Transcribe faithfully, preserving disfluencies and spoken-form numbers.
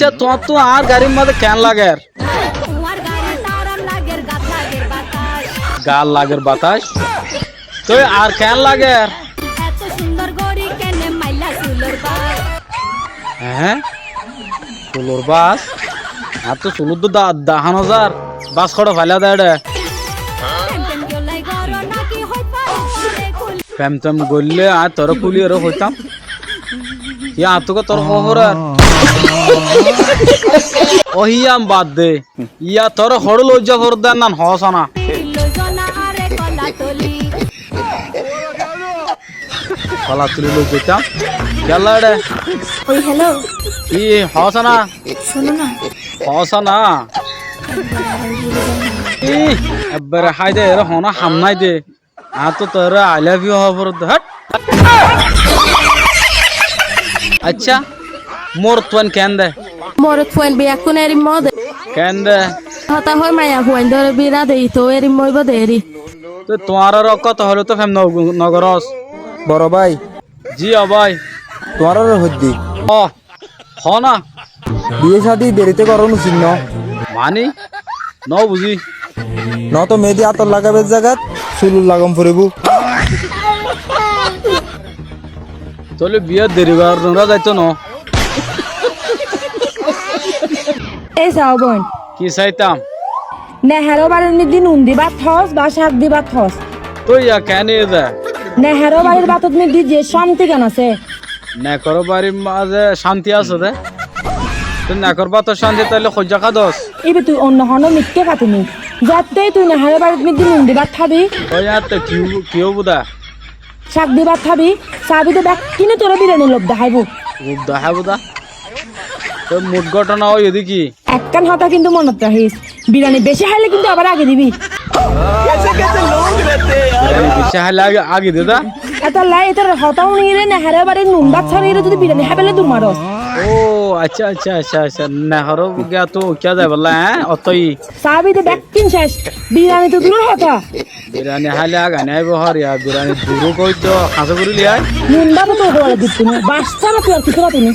Accá, tuáñttú añár garír mazé keén lager? Tuáñr garír taram lager, gat lager batác. Gat lager batác? Toi ar keén lager? Eto cúndor gorí kene mailla sulor bas. Eé? Sulor bas? Añáttu sul uddú da-, dahá no zar. Bas hoçé faila de eçé. Tem tem goillé aññí toré kúliyore hoitám. Yá añáttu ki toré hoór ar? Ó híyan bad de. Yá toré hoçé loizza foredde ennán hoós na. Kola tuli loizzaitám. Kiyólla eçé? Oi, hello. Ki hoós na? Cúno na. Hoós na? Í, ebbere hái de, eré honó ham nái de. Añáttu toré I love you hoó foredde, hát. Accá, morotfuain keén de? Morotfuain beggún erim de. Keén de? Hotá hoói maiyafuain dóre bira de, itou erim óibo de eri. Toi tuáñrár hotá hoilé to fem no-, no gorós. Boro bái. Ji, o bái. Tuáñráre hoiddí. O, hoó na. Biyá cádi derite gorón usit no. Mani? No buzí. Noóto meédi átot lagaibar zagat sulot lagam foribó. Tóile biyá deri gorá zaito no. Ei saó boin. Ki saitám? Neheró barir moiddé nun di bát hós ba cák di bát hós? Toi yá keén de? Neheró barir bátot moiddé ze cánti gán asé. Neheró barir mazé cánti asé de? Tui neheró bátot cánti táile hoijja háddos? Íba tui onno honó mikká fatí ni. Zeéñtte tui neheró barir moiddé nun di bát hábi. Toi yáñtte ki, ki óibo dé? Cák di bát hábi, sabi de bekkúne toré birani lob deháibo. Lob deháibo dé? Toi mut góthona óiye dé ki? Ekkán hotá kintu monot rakís, birani beci háile kintu abar agi dibi. Birani beci háile agi, agi de dé? Etolla ítarar hotá fúniyóre neheró barir nun bát sáiyóre zodi birani hái fele dur maros. Ó, accá, accá, accá, accá. Neheró giyá to uikká zaibolla, eé? Otói. Sabi de bekkún céc. Birani to duror hotá. Birani háile agani aibó hoór yá, birani duró goi to hañsé gorí loi ai. Nun bát to hoór dito no, basta na tui ar kissú bát ni.